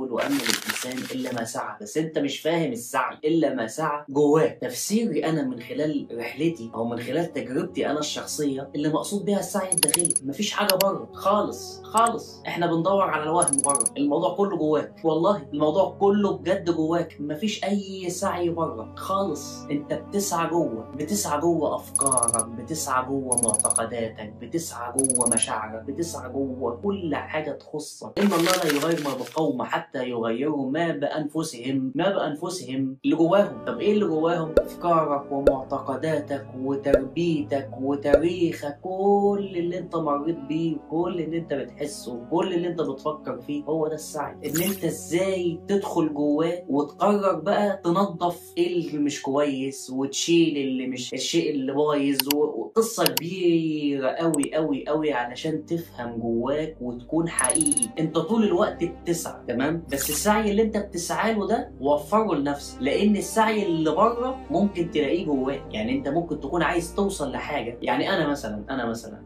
وأن للإنسان إلا ما سعى، بس أنت مش فاهم السعي إلا ما سعى جواك. تفسيري أنا من خلال رحلتي أو من خلال تجربتي أنا الشخصية اللي مقصود بيها السعي الداخلي، مفيش حاجة بره خالص خالص. إحنا بندور على الوهم بره، الموضوع كله جواك، والله الموضوع كله بجد جواك، مفيش أي سعي بره خالص. أنت بتسعى جوه، بتسعى جوه أفكارك، بتسعى جوه معتقداتك، بتسعى جوه مشاعرك، بتسعى جوه كل حاجة تخصك. إن الله لا يغير ما بقوم حتى يغيروا ما بأنفسهم، ما بأنفسهم اللي جواهم. طب إيه اللي جواهم؟ أفكارك ومعتقداتك وتربيتك وتاريخك، كل اللي أنت مريت بيه وكل اللي أنت بتحسه وكل اللي أنت بتفكر فيه، هو ده السعي. إن أنت إزاي تدخل جواه وتقرر بقى تنظف إيه اللي مش كويس وتشيل اللي مش الشيء اللي بايظ، وقصة كبيرة أوي أوي أوي علشان تفهم جواك وتكون حقيقي. أنت طول الوقت بتسعى، تمام؟ بس السعي اللي انت بتسعى له ده وفرة لنفسك، لان السعي اللي بره ممكن تلاقيه جواك. يعني انت ممكن تكون عايز توصل لحاجة. يعني انا مثلا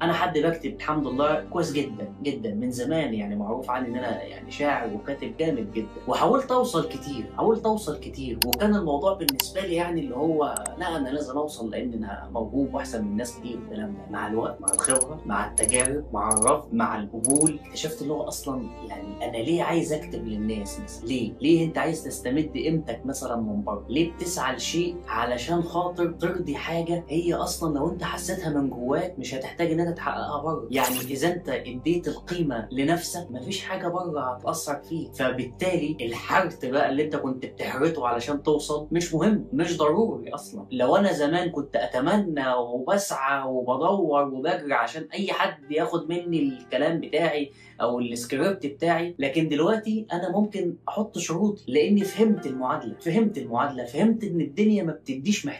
انا حد بكتب الحمد لله كويس جدا جدا من زمان، يعني معروف عني ان انا يعني شاعر وكاتب جامد جدا، وحاولت اوصل كتير، حاولت اوصل كتير، وكان الموضوع بالنسبة لي يعني اللي هو لا انا لازم اوصل لان انا موهوب واحسن من ناس كتير والكلام ده. مع الوقت، مع الخبرة، مع التجارب، مع الرفض، مع القبول، اكتشفت اللي هو اصلا يعني انا ليه عايز اكتب للناس مثلا؟ ليه؟ ليه انت عايز تستمد قيمتك مثلا من بره؟ ليه بتسعى لشيء علشان خاطر ترضي حاجة هي اصلا لو انت حسيتها من جواك مش هتحتاج ان انت تحققها بره؟ يعني اذا انت اديت القيمة لنفسك مفيش حاجة بره هتاثر فيك، فبالتالي الحرت بقى اللي انت كنت بتحرته علشان توصل مش مهم، مش ضروري اصلا. لو انا زمان كنت اتمنى وبسعى وبدور وبجري عشان اي حد ياخد مني الكلام بتاعي او السكريبت بتاعي، لكن دلوقتي انا ممكن احط شروط لاني فهمت المعادلة، فهمت المعادلة، فهمت ان الدنيا ما بتديش محتاج.